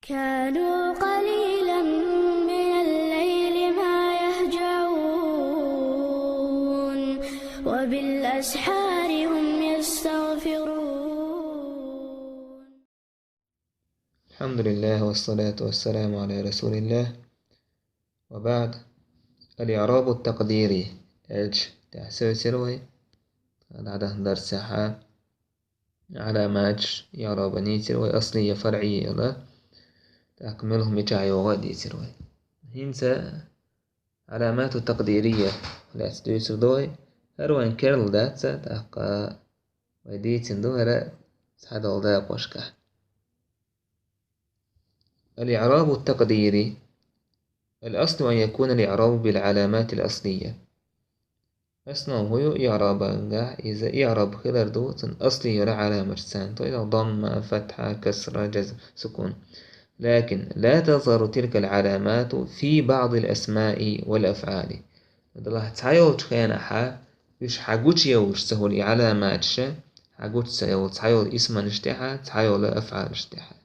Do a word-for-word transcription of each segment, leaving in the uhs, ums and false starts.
كانوا قليلا من الليل ما يهجعون، وبالأسحار هم يستغفرون. الحمد لله والصلاة والسلام على رسول الله. وبعد، الإعراب التقديري. Эгч тахсевсервай. Ада дарсаха. Аламатш яраба ницервай, аслия, фаръия ла. Так, мелхмича йога дицервай. Хинца аламату такъдирия лац дуйсурдой. Хар вайн керл даца, так, вай дицин ду, хара садол да кошка. الإعراب التقديري. الأصل أن يكون الإعراب بالعلامات الأصلية. Основа хӀу ю иърабанга, иза иъраб хилар ду цун аслияра гӀаламатсан, то есть дамма, фатхӀа, касра, жазм, сукун. لكن لا تظهر تلك العلامات في بعض الأسماء والأفعال. Дала цхьайолчу хенахьа уьш хьагучуевлуш ца хуьлу и гӀаламаташа, хьагучу ца евлу цхьайолу исманаш тӀехьа, цхьайолу афӀалаш тӀехьа.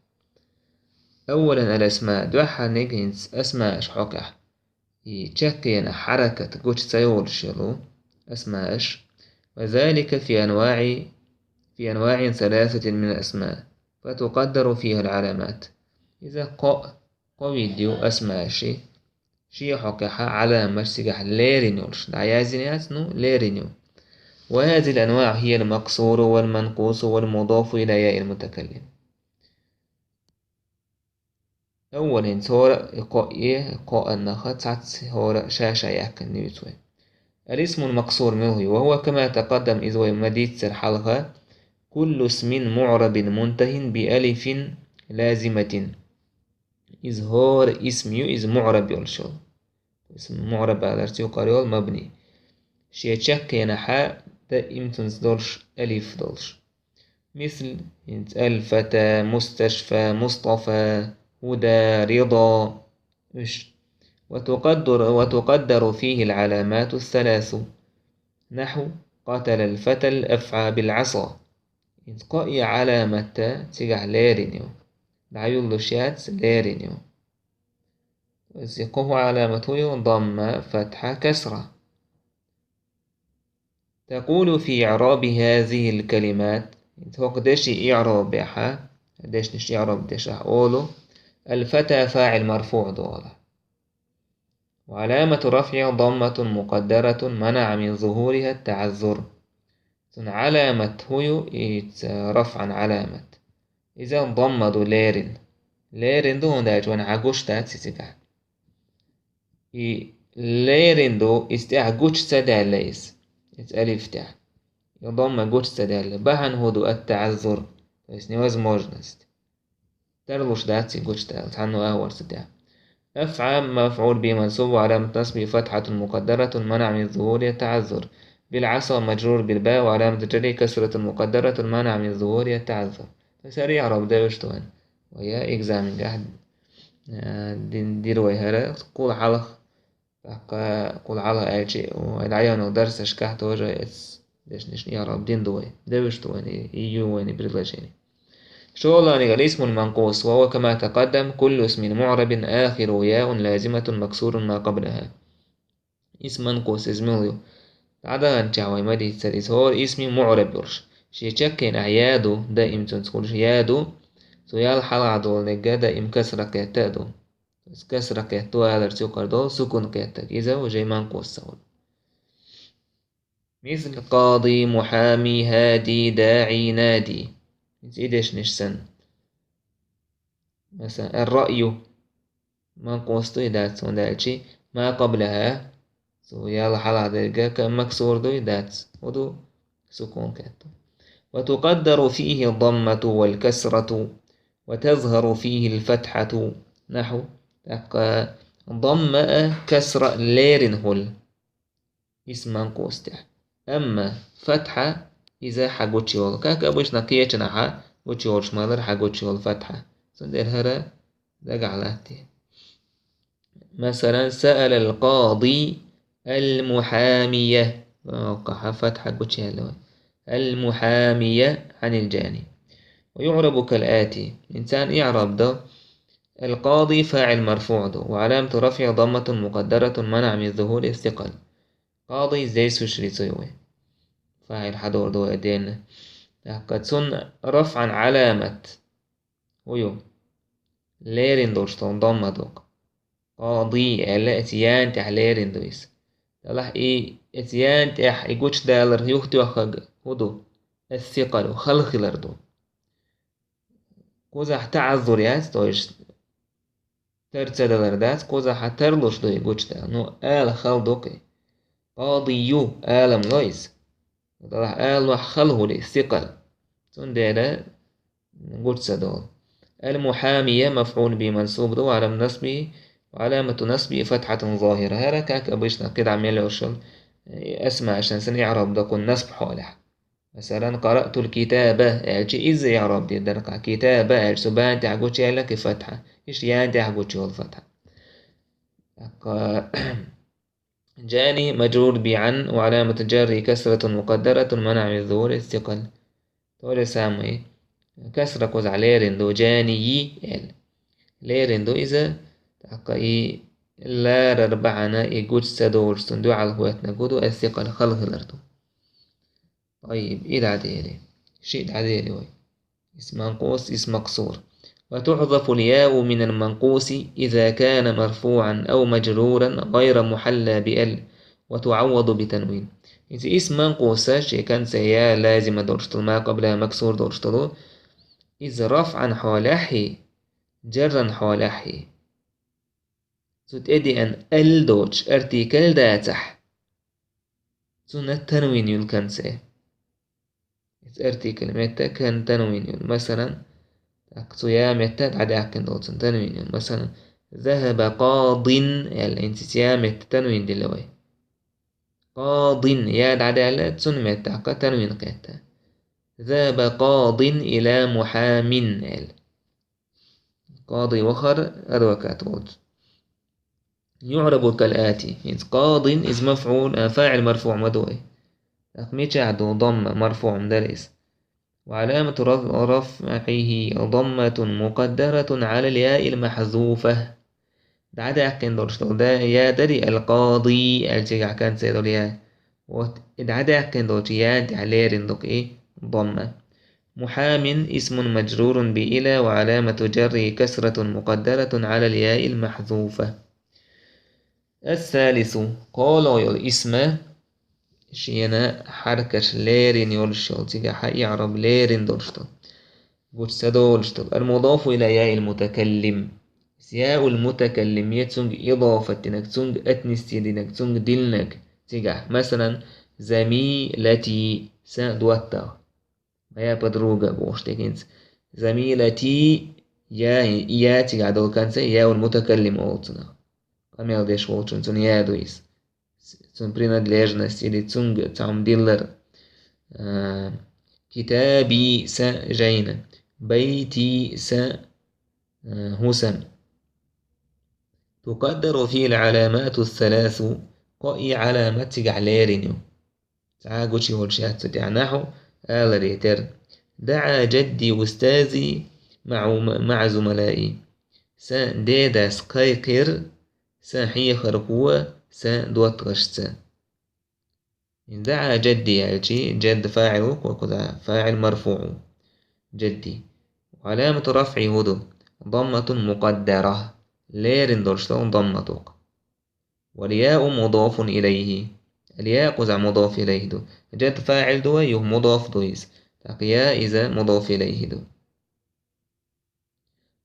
أولا الأسماء, дуьххьарниг хӀинца асмааш хьокъехь. И чаккхена хьаракат гучу ца йолуш йолу асмааш, وذلك في أنواع، في أنواع ثلاثة من الأسماء، فتقدر فيها العلامات. Иза кхо, кхо вид ю асмааши, шен хьокъехьа гӀаламаш цигахь лерина йолуш, дӀаяздина яц, ну, лерина ю. وهذه الأنواع هي المقصور والمنقوص والمضاف إلى ياء المتكلم. Аввалин цора и кхо, и кхо аннаха цхьацца хӀора ша-ша яьккхина дуьйцу вай. الاسم المقصور муьлхий, وهو كما تقدم, иза вай ма дийццара хьалха, كل اسم معرب منتهٍ بألف لازمة. Иза хӀора исм ю, иза муӀраб йолуш йолу. Исм муӀраб аларца юкъара йолу мабни. Шен чаккхенахьа даимцунца долуш алиф долуш. Мисл, хӀинца аль-фата, мусташфа, мустафа, хӀуда, рида. Уьш. وتقدر، وتقدر فيه العلامات الثلاث. نحو: قتل الفتى الأفعى بالعصا. ХӀинца кхо и гӀаламат цигахь лерина ю. ДӀаюллуш яц, лерина ю. Иза кхо гӀаламат хӀу ю? Дамма, фатхьа, касра. تقول في إعراب هذه الكلمات, хӀокху деши иӀрабехьа, дешнаш иӀраб дешахь олу, الفتى فاعل مرفوع ду олу. وعلامة رفعه ضمة مقدرة منع من ظهورها التعذر. Цун гӀаламат хӀу ю, иза рафӀан гӀаламат? Иза дамма ду лерина. Лерина ду, хӀунда аьлча вайна хьан гуш дац иза цигахь. И лерина ду, иза тӀехь гучу ца даьлла иза. Иза алиф тӀехь. И дамма гучу ца даьлла. Бахьана хӀу ду ат-таӀаззур, то есть невозможность. Тарлуш дац и гучу даьлла, цхьанна агӀор ца тӀехь. أفعى مفعول به منصوب وعلامة نصبه فتحة مقدرة منع من ظهورها التعذر. بالعصا مجرور بالباء وعلامة جره كسرة مقدرة منع من ظهورها التعذر. То есть хӀара иӀраб деваш ду вайн. Вай экзаменгахь, э, дин дира вай хӀара, кхул хьалха, тӀаккха кхул хьалха аьлчи, вай дӀаяьхьна дарсашкахь тоже эц дешнаш иӀраб дина ду вай, деваш ду вайн и, и ю вайн и предложени. ШолгӀаниг الاسم المنقوص، وهو كما تقدم كل اسم معرب آخره ياء لازمة مكسور ما قبلها. Исм манкъус иза мила ю? ДӀадаханчохь вай ма дийццара иза хӀора исми муӀраб йолуш. Шен чаккхенахь я ду, даим цунца хуьлуш я ду, цу ял хьалха долу дерг даим касра кхетта а ду. Иза касра кхетта ду аларца юкъара долу сукун кхеттарг. Иза уже манкъус ца хуьлу. Мисл: къади, мухьами, хӀади, даӀи, нади. Иза и дешнаш санна. Масалан, ар-раъю. Манкъус ду и дац, хӀунда аьлчи ма къаблаха, цу ял хьалха дерг а ка-, максур ду и дац. ХӀу ду? Сукун кхетта. وتقدر فيه الضمة والكسرة وتظهر فيه الفتحة. نحو. ТӀаккха дамма а, касра а лерина хуьлу исм манкъус тӀехь. Амма фатхьа иза хьагучуйолу. Как обычно кхечанхьа гучуйолуш ма-дарра хьагучуйолу фатхьа. Цундела хӀара дагахь латте. Масалан, саъала аль-къади аль-мухьамия. Воккхахьа фатхьа гучуяьлла вай. Аль-мухьамия Ӏанил-жани. ويعرب كالآتي. Инсан иӀраб до القاضي فاعل مرفوع ду, وعلامة رفعه ضمة مقدرة منع من ظهوره الثقل. Къади здесь уж лицо ю вай. ФаӀил хьадор ду вай денна. ТӀаккха цун рафӀан Ӏаламат хӀу ю? Лерина долуш долу домма ду-кх. Къади аьлла, эца яна тӀехь лерина ду иза. Делахь и эца яна тӀехь и гучудалар юхатоьххарг хӀу ду? Ас-сикъалу, хала хилар ду. Кхузахь таӀаззур яц, то есть тар ца далар дац, кхузахь тарлуш ду и гучудала. Ну, ала хала ду-кх и. Къади ю, ала ма ло иза. Делахь аланехь хала хӀу ду, сикъал. Цундела гучу ца долу. المحامي مفعول به منصوب ду, وعلامة نصبه، وعلامة نصبه فتحة ظاهرة. ХӀара, как обычно, кхидӀа мел йолуш йолу асмаашна санна иӀраб ду кхунна насб хьолехь. Масалан, قرأت الكتاب аьлча, иза иӀраб дийр дара-кх. Китаба аьлча, цу бана тӀехь гучуяьлла-кх и фатхьа. Иштта яна тӀехь гучу йолу фатхьа. ТӀаккха جاني مجرور بعن وعلامة جره كسرة مقدرة منع من ظهوره الثقل. То же самое. Касра кхузахь лерина ду, جاني аьлла. Лерина ду иза, тӀаккха и ларар бахьана и гучу ца долуш цунна дуьхьал хӀоьттинарг хӀу ду, ас-сикъал, хала хилар ду. طيب, и дӀадели. Шиъ дӀадели вай. Исм манкъус, исм максур. وتحذف الياء من المنقوص إذا كان مرفوعا أو مجرورا غير محلى بال، وتعوض بتنوين. ХӀинца исм манкъуса шен конце я лазима долуш долу, ма къаблахӀа максур долуш долу, иза рафӀан хьолехь, жарран хьолехь, цу тӀедеана ал доцуш артикль дацахь, цунна танвин юьллу конце. Иза артикль метта кан танвин юьллу. Масалан, тӀаккха цу я метта дӀадаьккхина долу цунна танвин юьллу. Масалан, ذهب قاض аьлла, хӀинца я метта танвин дилла вай. قاض, я дӀадаьлла, цунна метта тӀаккха танвин кхетта. ذهب قاض إلى محام аьлла. Къади вахара адвокат волчу. يعرب كالآتي. ХӀинца къадин иза мафӀул, а, фаӀил марфуӀ ма ду вай. ТӀаккха мичахь ду домма, марфуӀ ма дара иза. وعلامة رف-، رفعه ضمة مقدرة على الياء المحذوفة. ДӀадаьккхина долуш долу да-, я дарий, алкъади аьлла цигахь конце долу я. Вот, и дӀадаьккхина долчу яна тӀехь лерина ду-кх и домма. محام اسم مجرور بإلى وعلامة جره كسرة مقدرة على الياء المحذوفة. الثالث, кхоалгӀа йолу исма, шена хьаракаш лерина йолуш йолу, цигахь иӀраб лерина долуш долу, гучу ца долуш долу. المضاف إلى ياء المتكلم. Яул мутакаллим я цуьнга идафат динарг, цуьнга атнести динарг, цуьнга диллинарг цигахь. Масалан, замилати, сан доттагӀа. Моя подруга бохуш дерг хӀинца. Замилати, я, я цигахь долу конце, яул мутакаллим олу цунах. Къамел деш волчун цунна я ду иза. Цунна принадлежность или цунга цхьа хӀума диллар. А, китаби, сан жайна. Байти, сан, а, хӀусам. تقدر فيه العلامات الثلاث, кхо и Ӏаламат цигахь лерина ю. Цхьа гучу йолуш яц цу тӀехь, нахьу, аларе тера. دعا جدي أستاذي مع، مع زملائي. Сан дедас кхайкхира сан хьехархо сан доттагӀашца. دعا جدي аьлчи, جد фаӀил ву, кху-, кхуза фаӀил марфуӀ ву. جدي. وعلامة رفعه хӀу ду? ضمة مقدرة. Лерина долуш долу домма ду-кх. والياء مضاف إليه. الياء кхуза мудаф илайхи ду. Джад фаӀил ду вай, юха мудаф ду иза. ТӀаккха я иза мудаф илайхи ду.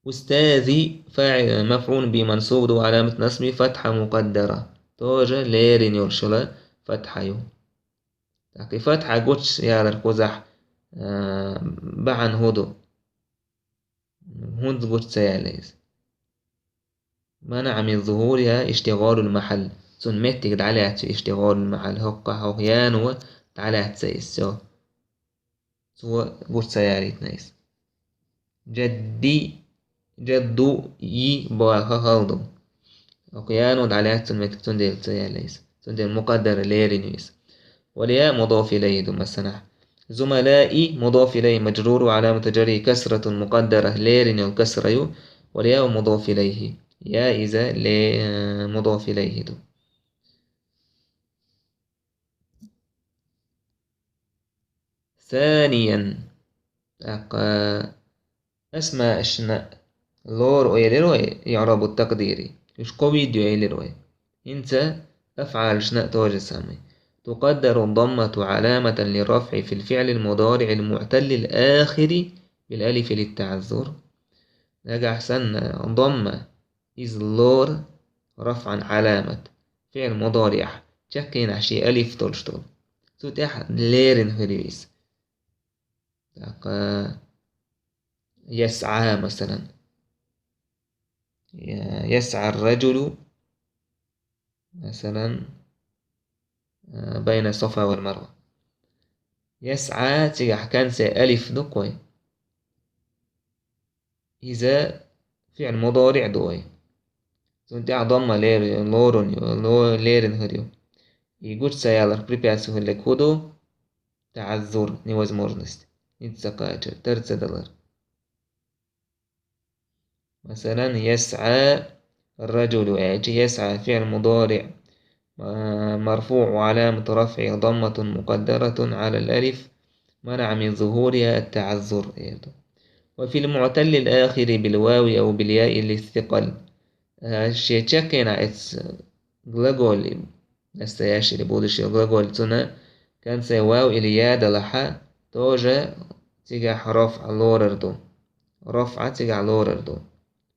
أستاذي فاعل، مفعول به منصوب ду, وعلامة نصبه فتحة مقدرة. Тоже лерина йолуш йола фатхьа ю. ТӀаккха и фатхьа гучу ялар кхузахь, а, бахьана хӀу ду? ХӀунда гучу ца яьлла иза? منع من ظهورها اشتغال المحل. Цунна меттиг дӀалаьцна ю اشتغال المحل. ХӀокху, хӀокху яно дӀалаьцна иза, всё. Цо гучу ца ялийтина иза. Джадди, джадду, и, баха хала ду. ХӀокху яно дӀалаьцна цунна меттиг, цундела ца яьлла иза. Цундела мукъаддара лерина ю иза. والياء مضاف إليه ду массанахь. زملائي مضاف إليه مجرور وعلامة جره كسرة مقدرة, лерина йолу касра ю. والياء مضاف إليه. يا иза ле-, э, مضاف إليه ду. ثانيا. ТӀаккха أسماء шина лору элира вай, إعراب التقدير. Уьш кхо видео элира вай. ХӀинца أفعال шина то же самое. تقدر الضمة علامة للرفع في الفعل المضارع المعتل الآخر بالألف للتعذر. Нагахь санна ضمة иза лору رفعا علامة. فعل مضارع чаккхенахь шен алиф долуш долу. Цу тӀехь лерина хир ю иза. ТӀаккха يسعى, масалан. يسعى الرجل, масалан, بين الصفا والمروة. يسعى, цигахь конце алиф ду кхой. Иза فعل مضارع ду вай. Цунна тӀехь ضمة лер-, лорун ю, ло-, лерина хир ю. И гучу ца ялар препятствие хилла хӀун ду? تعذر, невозможность. ХӀинца ца кхачар, тар ца далар. Масалан, يسعى الرجل, аьлча يسعى فعل مضارع مرفوع وعلامة رفعه ضمة مقدرة على الألف منع من ظهورها التعذر. وفي المعتل الآخر بالواو أو بالياء للثقل. Э, шен чаккхенахь эцу глаголе, настоящий или будущий глаголе, цунна конце вав или я далахь, тоже цигахь رفع лорар ду. رفع цигахь лорар ду.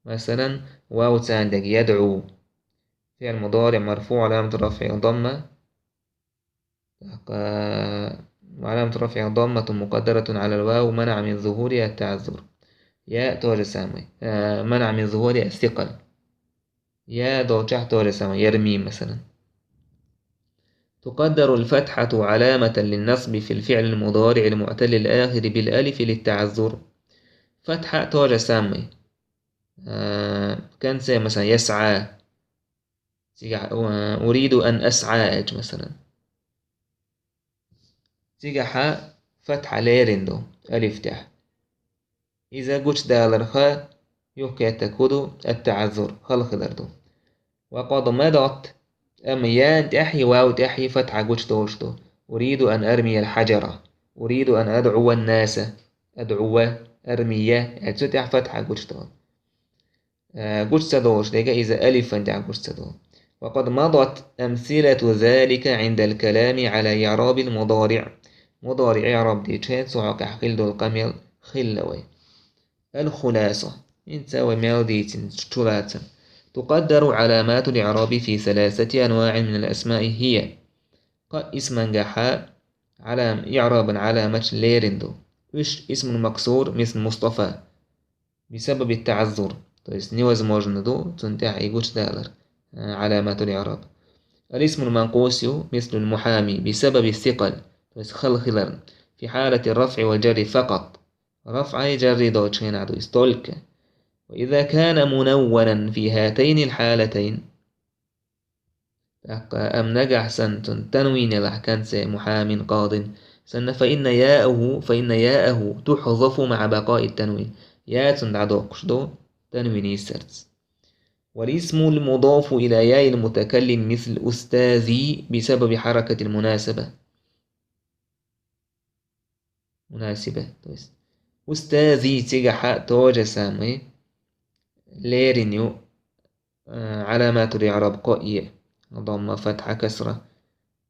Масалан, вав царна дерг يدعو. فعل مضارع مرفوع علامة رفعه ضمة. وعلامة رفعه ضمة مقدرة على الواو منع من ظهورها التعذر. يا то же самое. Э, منع من ظهورها الثقل. Я долчохь то же самое. يرمي, масалан. تقدر الفتحة علامة للنصب في الفعل المضارع المعتل الآخر بالألف للتعذر. Фатхьа то же самое. Э, конце, масалан, يسعى. Цигахь, э, أريد أن أسعى аьлча, масалан. Цигахь фатхьа лерина ду алиф тӀехь. Иза гучудаларх юхкеттаг хӀун ду? التعذر, хала хилар ду. وقد مضت, амма ян тӀехьий, вав тӀехьий фатхьа гучудолуш ду. أريد أن أرمي الحجر. أريد أن أدعو الناس. أدعو, أرمي, э, цу тӀехь фатхьа гучудолу. Э, гучу ца долуш дерг иза алифан тӀехь гучу ца долу. وقد مضت أمثلة ذلك عند الكلام على إعراب المضارع. Мудариъ иъраб дийча, цу хьокъехь хилла долу къамел хилла вай. الخلاصة. ХӀинца вай мел дийцина чулацам. تقدر علامات الإعراب في ثلاثة أنواع من الأسماء هي. Кхо исмангахь Ӏалам-, иърабан Ӏаламаташ лерина ду. Уьш: اسم مكسور مثل مصطفى. بسبب التعذر, то есть невозможно ду цунна тӀехь и гучудалар, э, علامات الإعراب. الاسم المنقوص مثل المحامي بسبب الثقل, то есть хала хиларна. في حالة الرفع والجر فقط. РафӀи жарри долчу хенахь ду иза только. وإذا كان منونا في هاتين الحالتين. ТӀаккха, амма нагахь санна цунна танвин елахь конце محام قاض санна, فإن ياءه, فإن ياءه تحذف مع بقاء التنوين. Я цунна дӀадоккхуш ду, танвин йисарца. والاسم المضاف إلى ياء المتكلم مثل أستاذي بسبب حركة المناسبة. مناسبة, то есть. أستاذي цигахь то же самое лерина ю, э, علامات الإعراب кхоъ: ضمة, فتحة, كسرة.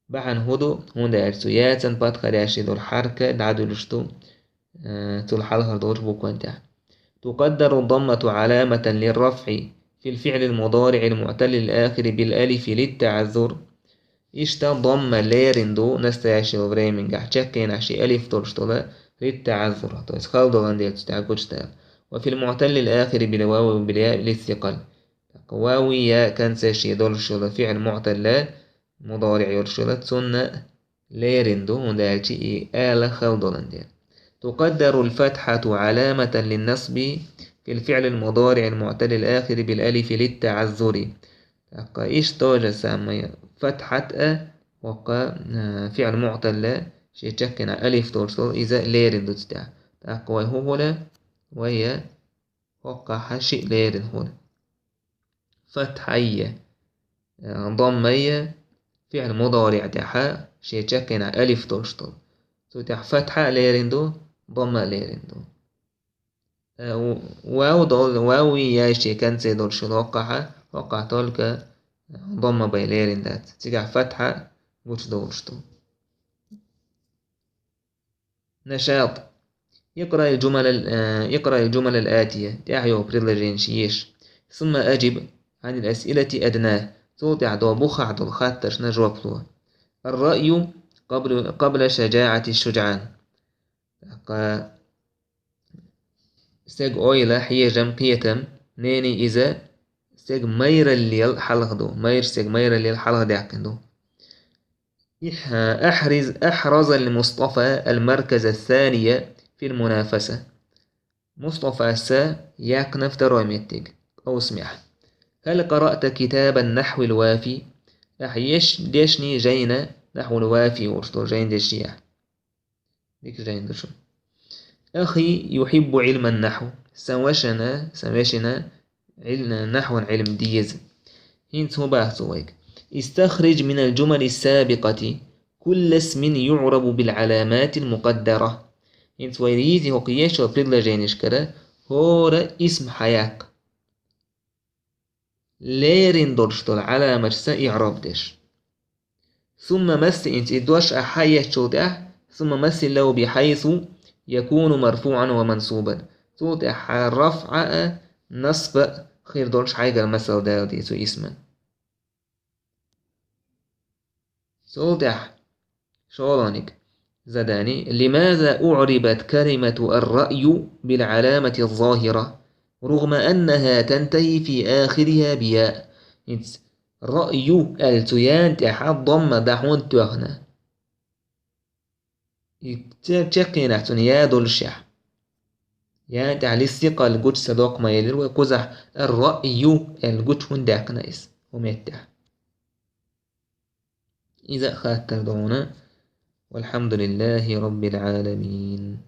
Бахьана хӀун ду? ХӀунда аьлча цу яцан патхаряши долу хьарка дӀадуьлуш ду, э, цул хьалхара долчу букван тӀехь. تقدر الضمة علامة للرفع في الفعل المضارع المعتل الآخر بالألف للتعذر. Иштта домма лерина ду настоящего временигахь, чаккхенахь ши алиф долуш долу, للتعذر, то есть хала долан дела цу тӀехь гучудала. وفي المعتل الآخر بالواو وبالياء للثقل. ТӀаккха вави я конце шен долуш йолу фиъл муъталла, мудариъ йолуш йолу, цунна лерина ду, хӀунда аьлча и ала хала долан дела. تقدر الفتحة علامة للنصب في الفعل المضارع المعتل الآخر بالألف للتعذر. ТӀаккха иштта то же самое, фатхьат а, хӀокху, э, фиъл муъталла, шен чаккхенахь алиф долуш долу, иза лерина ду цу тӀехь. ТӀаккха вай хӀун хуьлу? Вай я хӀоккхахьа шиъ лерина хӀуна. Фатхьайя, э, доммайя, фиӀл мудариӀ тӀехьа, шен чаккхенахь алиф долуш долу. Цу тӀехь фатхьа а лерина ду, домма а лерина ду. Э, у-, вав дол-, вав вий яй шен конце долуш хӀоккхахьа, хӀоккхахь только домма бай лерина дац. Цигахь фатхьа гучудолуш ду. نشاط. اقرأ الجمل ال-، آه، اقرأ الجمل الآتية. ТӀаьхьа йолу предложенеш еша. ثم أجب عن الأسئلة أدناه. Цул тӀаьхьа до бухахь долу хаттаршна жоп ло. الرأي قبل، قبل شجاعة الشجعان. ТӀаккха стеган ойла, хьежам, кхетам, нени иза стеган майраллел хьалха ду. Майра стеган майраллел хьалха даьккхина ду. إح-، أحرز، أحرز المصطفى المركز الثاني في المنافسة. Мустафас яьккхина второй меттиг къовсамехь. هل قرأت كتاب النحو الوافي؟ Ахьа еш-, дешний жайна, Нахьвул Вафи олуш долу жайна дешнехь? Дика жайна ду шу. أخي يحب علم النحو. Сан вашана, сан вешина Ӏил-, нахьван Ӏилм деза. ХӀинца хӀун боху цо вайга? استخرج من الجمل السابقة كل اسم يعرب بالعلامات المقدرة. ХӀинца вай йийзи хӀокху ешо предложенешкара хӀора исм хьаяккха. Лерина долуш долу Ӏаламаташца иъроб деш. ثم مثل، хӀинца и дош ахь хьаэцчул тӀаьхьа, ثم مثل له بحيث يكون مرفوعا ومنصوبا. Цул тӀаьхьа рафӀа а, насба а хир долуш хьайгара масал дала де цу исман. Цул тӀаьхьа шолгӀаниг задани: لماذا أعربت كلمة الرأي بالعلامة الظاهرة رغم أنها تنتهي في آخرها بياء؟ ХӀинца раъю аьлла цу яна тӀехьа домма дӀа хӀунда тоьхна? И че-, чеккхенахь цунна я долушехь. Яна тӀехь листикъал гучу ца доккху ма элира вай кхузахь, ар-раъю аьлла гучу хӀунда даьккхина иза хӀун меттехь? Иза а хаттар ду хьуна. والحمد لله رب العالمين.